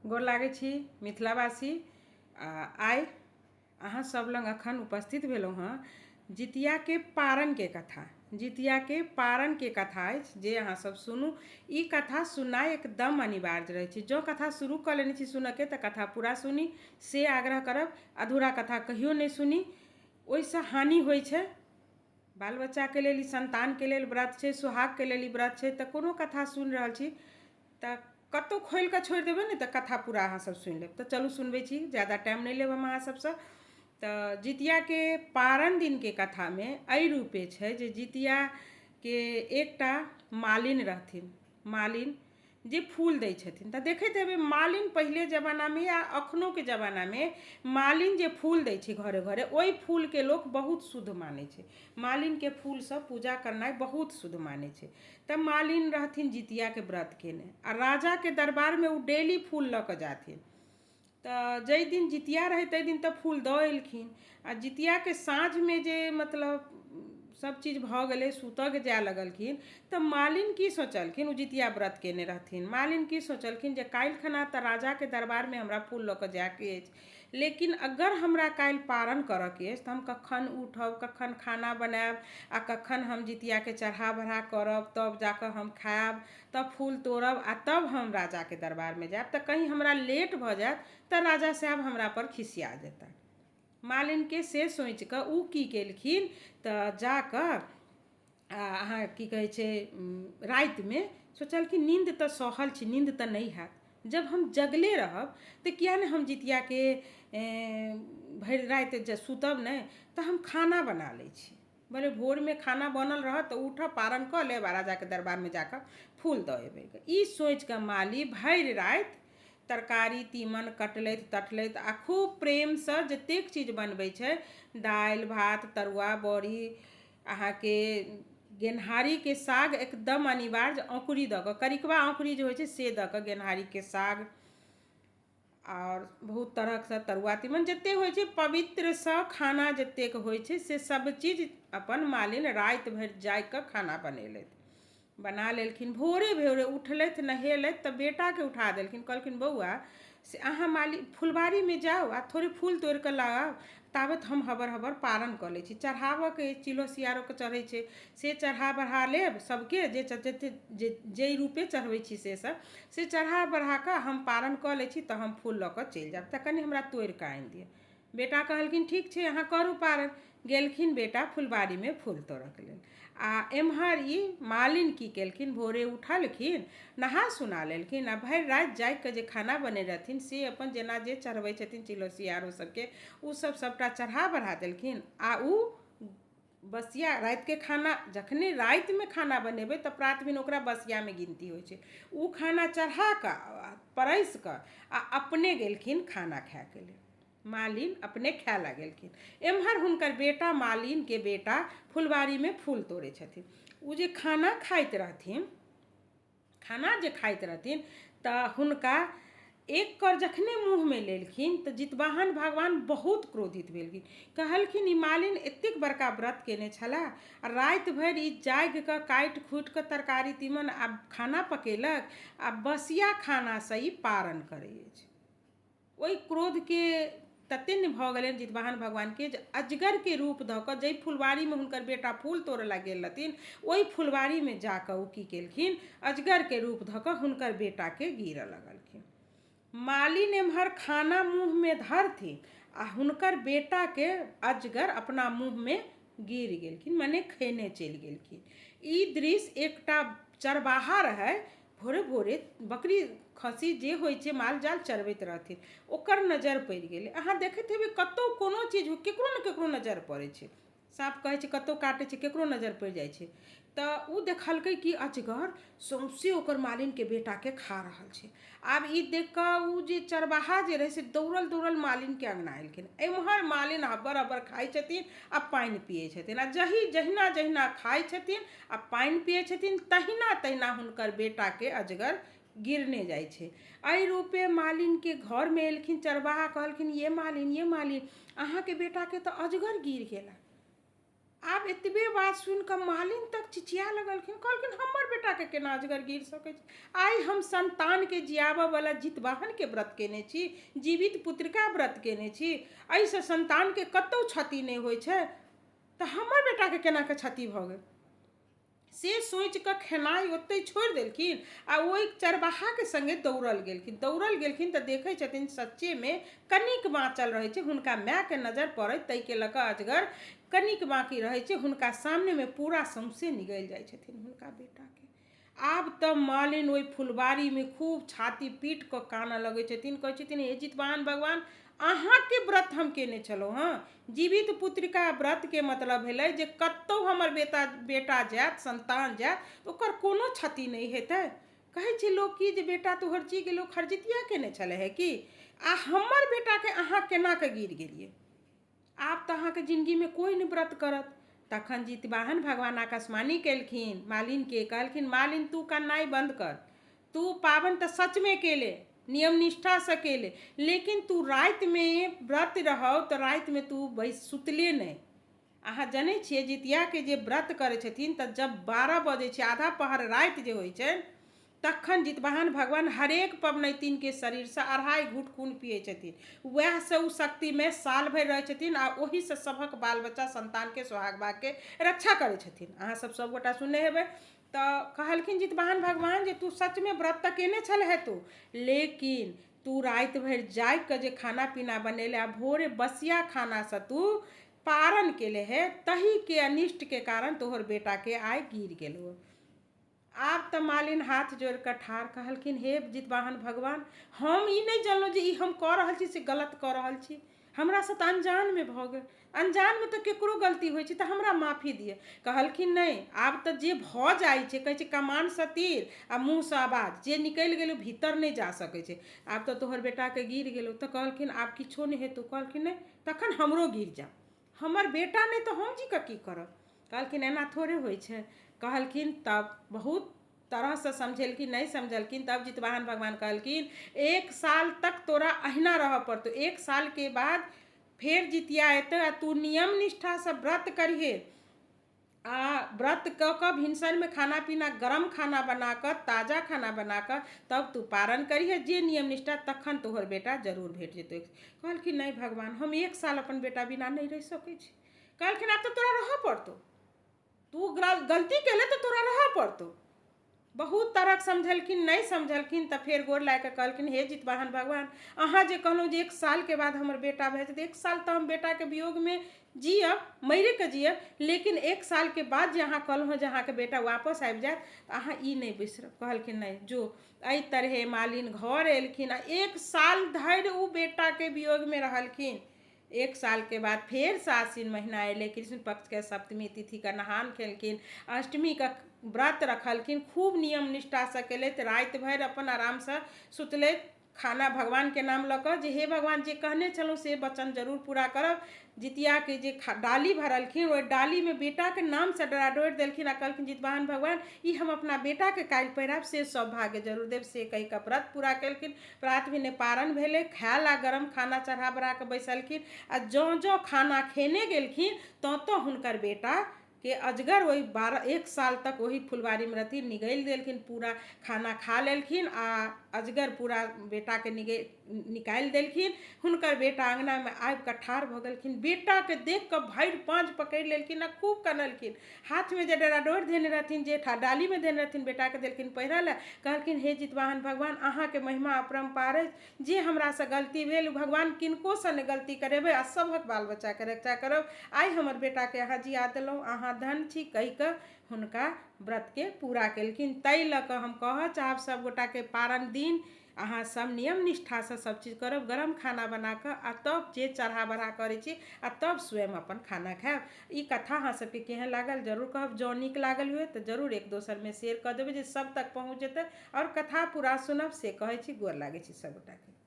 गोर लागै छी मिथिलावासी। आ आइ अहाँ सब लग अखन उपस्थित भेलहुँ हँ जितियाके पारणके कथा। जितियाके पारणके कथा अछि जे अहाँ सब सुनू। ई कथा सुननाइ एकदम अनिवार्य रहै छै। जँ कथा शुरू कऽ लेने छी सुनऽके तऽ कथा पूरा सुनी से आग्रह करब। अधूरा कथा कहियो नहि सुनी, ओहिसँ हानि होइ छै। बाल बच्चाके लेल ई सन्तानके लेल व्रत छै, सुहागके लेल ई व्रत छै। तऽ कोनो कथा सुनि रहल छी तऽ कतहु खोलि कऽ छोड़ि देबै ने तऽ कथा पूरा अहाँसभ सुनि लेब। तऽ चलू सुनबै छी, ज्यादा टाइम नहि लेब हम अहाँ सभसँ। तऽ जितियाके पारण दिनके कथामे एहि रूपे छै जे जितियाके एकटा मालिन रहथिन, मालिन जे फूल दै छथिन। तऽ देखैत हेबै मालिन पहिले जमानामे या अखनोके जमानामे मालिन जे फूल दै छै घरे घरे, ओहि फूलके लोक बहुत शुद्ध मानै छै। मालिनके फूलसँ पूजा करनाइ बहुत शुद्ध मानै छै। तऽ मालिन रहथिन जितियाके व्रत केने आ राजाके दरबारमे ओ डेली फूल लऽ कऽ जाथिन। तऽ जाहि दिन जितिया रहै ताहि दिन तऽ फूल दऽ एलखिन आ जितियाके साँझमे जे मतलब सभ चीज भऽ गेलै, सुतऽके जाय लगलखिन तऽ मालिन की सोचलखिन, ओ जितिया व्रत केने रहथिन, मालिन की सोचलखिन जे काल्हि खना तऽ राजाके दरबारमे हमरा फूल लऽ कऽ जायके अछि, लेकिन अगर हमरा काल्हि पारण करऽके अछि तऽ हम कखन उठब, कखन खाना बनायब आ कखन हम जितियाके चढ़ा बढ़ा करब, तब जाकऽ हम खायब, तब फूल तोड़ब आ तब हम राजाके दरबारमे जायब, तऽ कहीँ हमरा लेट भऽ जायत तऽ राजा साहेब हमरापर खिसिया जेता। मालिनके से सोचि कऽ ओ की केलखिन तऽ जा कऽ आ अहाँ की कहै छै रातिमे सोचलखिन नीन्द तऽ सहल छी, नीन्द तऽ नहि हैत, जब हम जगले रहब तऽ किया नहि हम जितियाके भरि राति जे सुतब नहि तऽ हम खाना बना लै छी, भले भोरमे खाना बनल रहत तऽ उठब, पारण कऽ लेब आ राजाके दरबारमे जा कऽ फूल दऽ एबै। ई सोचि कऽ माली भरि राति तरकारी तीमन कटलथि तटलथि आ खूब प्रेमसँ जतेक चीज बनबै छै, दालि भात तरुआ बड़ी, अहाँके गेनहारीके साग एकदम अनिवार्य, औँकुरी दऽ कऽ, करिकबा औँकुरी जे होइ छै से दऽ कऽ गेनहारीके साग, आओर बहुत तरहक तरुआ तीमन जतेक होइ छै पवित्रसँ खाना जतेक होइ छै से सब चीज अपन मालिन राति भरि जागिकऽ खाना बनेलथि, बना लेलखिन। भोरे भोरे उठलथि, नहेलथि तऽ बेटाके उठा देलखिन, कहलखिन बौआ से अहाँ माली फुलबारीमे जाउ आ थोड़े फूल तोड़ि कऽ लाउ, ताबत हम हबर हबर पारण कऽ लै छी, चढ़ाबऽके अछि, चिलो सियारोके चढ़ै छै से चढ़ा बढ़ा लेब सबके, जे जते जाहि रूपे चढ़बै छी से सब से चढ़ा बढ़ा कऽ हम पारण कऽ लै छी तऽ हम फूल लऽ कऽ चलि जायब, तऽ कनि हमरा तोड़ि कऽ आनि दिअ। बेटा कहलखिन ठीक छै अहाँ करू पारण। गेलखिन बेटा फुलबारीमे फूल तोड़ऽके लेल आ एम्हर ई मालिन की केलखिन, भोरे उठलखिन, नहा सुना लेलखिन आ भरि राति जागि कऽ जे खाना बनेने रहथिन से अपन जेना जे चढ़बै छथिन चिलो सियारो सबके ओ सब सबटा चढ़ा बढ़ा देलखिन आ ओ बसिया रातिके खाना, जखने रातिमे खाना बनेबै तऽ प्रात भेने ओकरा बसियामे गिनती होइ छै, ओ खाना चढ़ा कऽ परसि कऽ आ अपने गेलखिन खाना खायके लेल, मालिन अपने खाय लए गेलखिन। एम्हर हुनकर बेटा, मालिनके बेटा फुलबारीमे फूल तोड़ै छथिन। ओ जे खाना खाइत रहथिन, खाना जे खाइत रहथिन तऽ हुनका एक कर जखने मुँहमे लेलखिन तऽ जितवाहन भगवान बहुत क्रोधित भेलखिन। कहलखिन ई मालिन एतेक बड़का व्रत केने छलाह आ राति भरि ई जागि कऽ काटि खूटि कऽ तरकारी तीमन आ खाना पकेलक आ बसिया खानासँ ई पारण करै अछि। ओहि क्रोधके ततेक ने भऽ गेलनि जितवाहन भगवानके जे अजगरके रूप धऽ कऽ जाहि फुलवारीमे हुनकर बेटा फूल तोड़य लए गेल रहथिन ओहि फुलवारीमे जा कऽ ओ की केलखिन, अजगरके रूप धऽ कऽ हुनकर बेटाके गीरऽ लगलखिन। मालिन एम्हर खाना मुँहमे धरथिन आ हुनकर बेटाके अजगर अपना मुँहमे गीर गेलखिन, मने खेने चलि गेलखिन। ई दृश्य एकटा चरवाहा रहै, भोरे भोरे बकरी खस्सी जे होइ छै माल जाल चरबैत रहथिन, ओकर नजर पड़ि गेलै। अहाँ देखैत हेबै कतहु कोनो चीज हो ककरो ने ककरो नजर पड़ै छै, साँप कहै छै कतहु काटै छै ककरो नजर पड़ि जाइ छै। तऽ ओ देखलकै कि अजगर सौँसे ओकर मालिनके बेटाके खा रहल छै। आब ई देख कऽ ओ जे चरवाहा जे रहै से दौड़ल दौड़ल मालिनके अङ्गना एलखिन। एम्हर मालिन हब्बर हब्बर खाइ छथिन आ पानि पियै छथिन आ जही जहिना जहिना खाइ छथिन आ पानि पियै छथिन तहिना तहिना हुनकर बेटाके अजगर गिरने जाइ छै। एहि रूपे मालिनके घरमे एलखिन चरवाहा, कहलखिन ये मालिन, ये मालिन, अहाँके बेटाके तऽ अजगर गिर गेला। आब एतबे बात सुनि कऽ मालिन तक चिचिया लगलखिन। कहलखिन, हमर बेटाके केना अजगर गिर सकै छै? आइ हम संतानके जियाबऽवला जितवाहनके व्रत केने छी, जीवित पुत्रिका व्रत केने छी। एहिसँ संतानके कतहु क्षति नहि होइ छै, तऽ हमर बेटाके केना कऽ क्षति भऽ गेल? से सोचि कऽ खेनाइ ओतहि छोड़ि देलखिन आ ओहि चरवाहाके सङ्गे दौड़ल गेलखिन। दौड़ल गेलखिन तऽ देखै छथिन, सच्चेमे कनिक बाँचल रहै छै। हुनका मायके नजर पड़ै ताहिके लऽ कऽ अजगर कनिक बाँकी रहै छै, हुनका सामनेमे पूरा सौँसे निगलि जाइ छथिन हुनका बेटाके। आब तऽ मालिन ओहि फुलबारीमे खूब छाती पीट कऽ कानऽ लगै छथिन। कहै छथिन, हे जितवाहन भगवान, अहाँके व्रत हम केने छलहुँ हँ। जीवित पुत्रिका व्रतके मतलब भेलै जे कतहु हमर बेटा बेटा जायत, संतान जायत, ओकर कोनो क्षति नहि हेतै। कहै छै लोक कि जे बेटा तोहर जी गेलौ, खरजितिया केने छलै हे की? आ हमर बेटाके अहाँ केना कऽ गिर गेलियै? आब तऽ अहाँके जिनगीमे कोइ नहि व्रत करत। तखन जितवाहन भगवान आकाशवाणी केलखिन मालिनके। कहलखिन, मालिन, तू कन्नाइ बन्द कर। तू पाबनि तऽ सचमे केले, नियम निष्ठासँ केले, लेकिन तू रातिमे व्रत रहौ तऽ रातिमे तू बैस सुतले नहि। अहाँ जनै छियै, जितियाके जे व्रत करै छथिन तऽ जब 12 बजै छै, आधा पहर राति जे होइ छै, तखन जितवाहन भगवान हरेक पबनैतिनके शरीरसँ 2.5 घूट खून पियै छथिन। वएहसँ ओ शक्तिमे साल भरि रहै छथिन आ ओहीसँ सभक बाल बच्चा संतानके सोहाग भागके रक्षा करै छथिन। अहाँ सब सभगोटा सुनने हेबै। तऽ कहलखिन जितवाहन भगवान जे तू सचमे व्रत तऽ केने छलहे तू, लेकिन तू राति भरि जागि कऽ जे खाना पीना बनेले आ भोरे बसिया खानासँ तू पारण केले हे, तहीके अनिष्टके कारण तोहर बेटाके आइ गिर गेलौ। आब तऽ मालिन हाथ जोड़ि कऽ ठाढ़। कहलखिन, हे जितवाहन भगवान, हम ई नहि जानलहुँ जे ई हम कऽ रहल छी से गलत कऽ रहल छी। हमरासँ तऽ अनजानमे भऽ गेल। अनजानमे तऽ केकरो गलती होइ छै, तऽ हमरा माफी दिअ। कहलखिन, नहि, आब तऽ जे भऽ जाइ छै, कहै छै कमानसँ तीर आ मुँहसँ आवाज जे निकलि गेलै, भीतर नहि जा सकै छै। आब तऽ तोहर बेटाके गिर गेलौ। तऽ कहलखिन, आब किछो नहि हेतौ। कहलखिन, नहि, तखन हमरो गिर जा, हमर बेटा नहि तऽ हम जी कऽ की करब? कहलखिन, एना थोड़े होइ छै। कहलखिन, तब बहुत तरहसँ समझेलखिन, नहि समझलखिन। तब जितवाहन भगवान कहलखिन, एक साल तक तोरा अहिना रहऽ पड़तौ। एक सालके बाद फेर जितिया एतै आ तू नियम निष्ठासँ व्रत करिहे आ व्रत कऽ कऽ भिनसरमे खाना पीना, गरम खाना बना कऽ, ताजा खाना बना कऽ तब तू पारण करिहे, जे नियम निष्ठा, तखन तोहर बेटा जरूर भेट जेतौ। कहलखिन, नहि भगवान, हम एक साल अपन बेटा बिना नहि रहि सकै छी। कहलखिन, आब तऽ तोरा रहऽ पड़तौ। तू गलती केले तऽ तोरा रहऽ पड़तौ। बहुत तरहक समझलखिन, नहि समझलखिन। तऽ फेर गोर लागि कऽ कहलखिन, हे जितवाहन भगवान, अहाँ जे कहलहुँ जे एक सालके बाद हमर बेटा भए जेतै, एक साल तऽ हम बेटाके वियोगमे जियब, मरिके जियब, लेकिन एक सालके बाद जे अहाँ कहलहुँ जे अहाँके बेटा वापस आबि जायत, तऽ अहाँ ई नहि बिसरब। कहलखिन, नहि, जो। एहि तरहे मालिन घर एलखिन आ एक साल धरि ओ बेटाके वियोगमे रहलखिन। एक सालके बाद फेरसँ आश्विन महीना एलै। कृष्ण पक्षके सप्तमी तिथिके नहान खेलखिन, अष्टमीके व्रत रखलखिन, खूब नियम निष्ठासँ केलथि। राति भरि अपन आरामसँ सुतलथि, खाना भगवानके नाम लऽ कऽ जे हे भगवान, जे कहने छलहुँ से वचन जरूर पूरा करब। जितियाके जे डाली भरलखिन, ओहि डालीमे बेटाके नामसँ डराडोरि देलखिन आ कहलखिन, जितवाहन भगवान, ई हम अपना बेटाके काल्हि पहिरायब, से सौभाग्य जरूर देब। से कहि कऽ व्रत पूरा केलखिन। प्रात भेने पारण भेलै। खाय ला गरम खाना चढ़ा बढ़ा कऽ बैसलखिन आ जँ जँ खाना खेने गेलखिन, तँ तँ हुनकर बेटा के अजगर ओहि 12 एक साल तक ओहि फुलवारीमे रहथिन, निगलि देलखिन। पूरा खाना खा लेलखिन आ अजगर पूरा बेटाके निकालि देलखिन। हुनकर बेटा अङ्गनामे आबि कऽ ठाढ़ भऽ गेलखिन। बेटाके देख कऽ भरि पाँज पकड़ि लेलखिन आ खूब कनलखिन। हाथमे जे डराडोरि धेने रहथिन, जे डालीमे धेने रहथिन, बेटाके देलखिन पहिरऽ लए। कहलखिन, हे जितवाहन भगवान, अहाँके महिमा अपरम्पार अछि। जे हमरासँ गलती भेल, भगवान, किनकोसँ नहि गलती करेबै आ सभक बाल बच्चाके रक्षा करब। आइ हमर बेटाके अहाँ जिया देलहुँ, अहाँ धन्य छी, कहि कऽ हुनका व्रतके पूरा केलखिन। ताहि लऽ कऽ हम कहऽ चाहब सभगोटाके, पारण दिन अहाँ सब नियम निष्ठासँ सब चीज करब, गरम खाना बना कऽ आ तब जे चढ़ा बढ़ा करै छी आ तब स्वयं अपन खाना खायब। ई कथा अहाँ सबके केहन लागल, जरूर कहब। जँ नीक लागल हुए तऽ जरूर एक दोसरमे शेयर कऽ देबै जे सब तक पहुँच जेतै आओर कथा पूरा सुनब, से कहै छी। गोर लागै छी सबगोटाके।